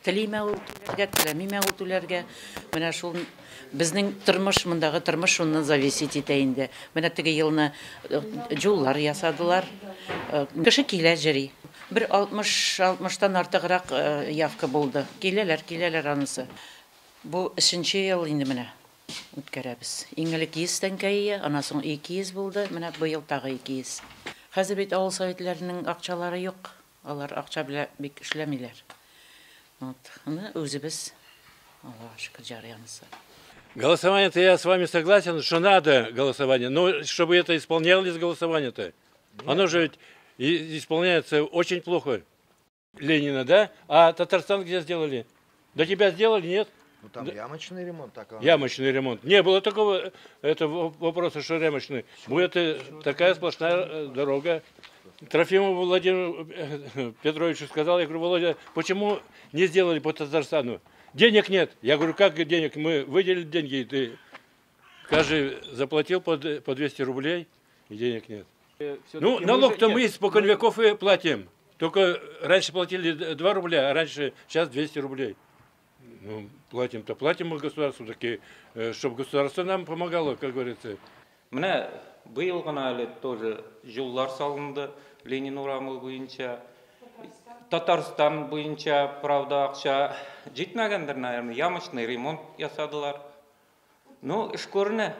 Телиме ул түләргә, теләмиме ул түләргә. Менә шул безнең тормыш, мондагы тормыш шуннан зависеть итә инде. Менә теге елны юллар ясадылар. Кеше килә җыри. Бер 60-60-тан артыграк явка булды. Киләләр, киләләр анысы. Бу өченче ел инде менә үткәрәбез. Иң элек 100 тәңкә ие, аннан соң 200 булды, менә быел тагы 200. Хәзер бит авыл советларының акчалары юк. Алар акча белән бик эшләмиләр. Вот. Аны үзебез, Аллага шөкер, җары анысы. Голосование-то я с вами согласен, что надо голосование, но чтобы это исполнялось голосование-то. Оно же ведь исполняется очень плохо. Ленина, да? А Татарстан где сделали? До тебя сделали, нет? Ну, там да. Ямочный ремонт. Так, он... Ямочный ремонт. Не было такого это вопроса, что ямочный. Будет такая сплошная дорога. Трофимову Владимиру Петровичу сказал, я говорю, Володя, почему не сделали по Татарстану? Денег нет. Я говорю, как денег? Мы выделили деньги, и ты каждый заплатил по 200 рублей, и денег нет. Ну, налог-то мы испокон веков и платим. Только раньше платили 2 рубля, а раньше сейчас 200 рублей. Ну, платим-то платим мы государству, таки, чтобы государство нам помогало, как говорится. Менә быел гына әле тоже юллар салынды Ленин урамы буенча, Татарстан буенча, правда, акча җитмәгәндер, наверное, ямочный ремонт ясадылар. Ну, эш күренә.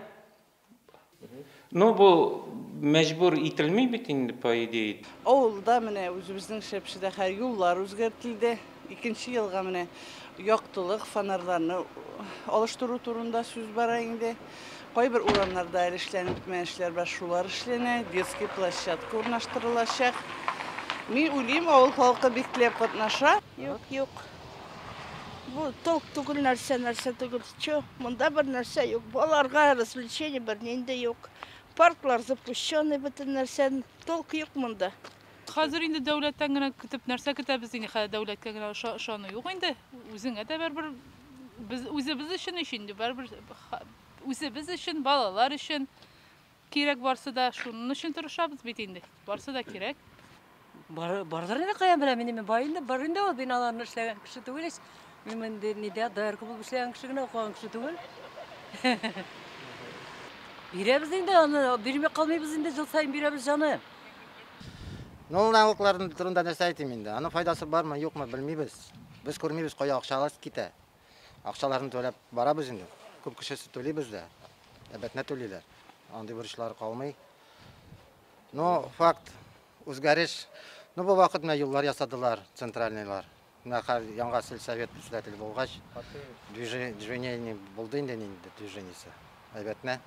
Ну, бу мәҗбүр ителми бит инде, по идее. Авылда менә үзебезнең Шәпшедә хәзер юллар үзгәртелде. Икенче елга менә яктылык фонарьларны алыштыру турында сүз бара инде. Кайбер урамнарда әле эшләнеп бетмәгән эшләр бар, шулар эшләнә, детский площадка урнаштырылачак. Мин уйлыйм, авыл халкы бик теләп катнаша. Юк, юк. Бу толк түгел нәрсә, нәрсә түгел. Чё, монда бер нәрсә юк. Балаларга развлечение бер нинди юк. Парклар запущенный бөтен нәрсә, толк юк монда. Хәзер инде дәүләттән генә көтеп нәрсә көтәбез инде, хәзер дәүләткә генә ышану юк инде. Үзеңә дә барыбер без үзебез өчен өчен инде барыбер үзебез өчен, балалар өчен кирәк барсы да, шуның өчен тырышабыз бит инде. Барсы да кирәк. Бардыр инде, каян беләм, инде мин бай инде, бар инде ул биналарны эшләгән кеше түгел ич. Мин инде нидә доярка булып эшләгән кеше генә, укыган кеше түгел. Бирәбез инде аны, бирми калмыйбыз инде, ел саен бирәбез җаным. Ну, ул налогларның турында нәрсә әйтим инде? Аның файдасы бармы, юкмы, белмибез. Без күрмибез, кая акчалар китә. Акчаларын түләп барабыз инде. Күп кешесе түлибез дә. Әбәтне түлиләр. Андый бурычлар калмый. Но факт, үзгәреш. Ну, бу вакыт менә юллар ясадылар, центральныйлар. Менә хәзер яңа сельсовет председателе булгач, движение булды инде инде движениесе. Әйбәтне.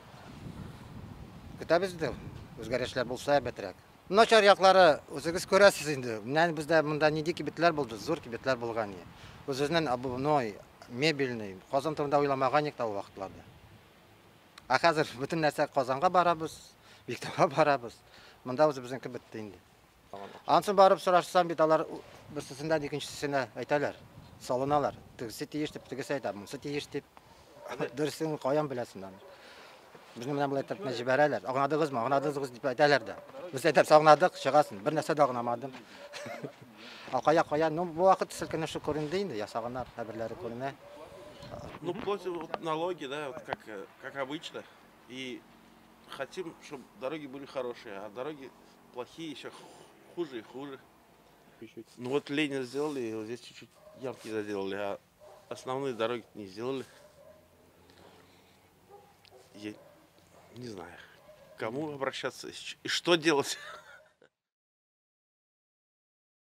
Көтәбез инде, үзгәрешләр булса әйбәтрәк. Начар яклары үзегез күрәсез инде. Менә бездә монда нинди кибетләр булды, зур кибетләр булган. Үзебезнең обувной, мебельный, Казан турында уйламаган идек ул вакытларда. Ә хәзер бөтен нәрсә Казанга барабыз, Биектауга барабыз. Монда үзебезнең бетте инде. Ансын барып сорашсам бит алар берсеннән икенчесенә әйтәләр, салыналар. Тегесе тиеш дип, тегесе әйтә, монысы тиеш дип. Дөресен каян беләсең аны? Безне менә болай итеп җибәрәләр. Аңладыгызмы? Аңладыгыз дип әйтәләр дә. Без әйтәбез, аңладык, чыгасың. Бер нәрсә дә аңламадым. А кая кая, ну бу вакыт селкенеше күренде инде, ясаганнар, хәбәрләре күренә. Ну, платим вот налоги, да, вот как обычно. И хотим, чтобы дороги были хорошие, а дороги плохие, еще хуже и хуже. Ну вот Ленин сделали, и вот здесь чуть-чуть ямки заделали, а основные дороги не сделали. Я не знаю, к кому обращаться и что делать.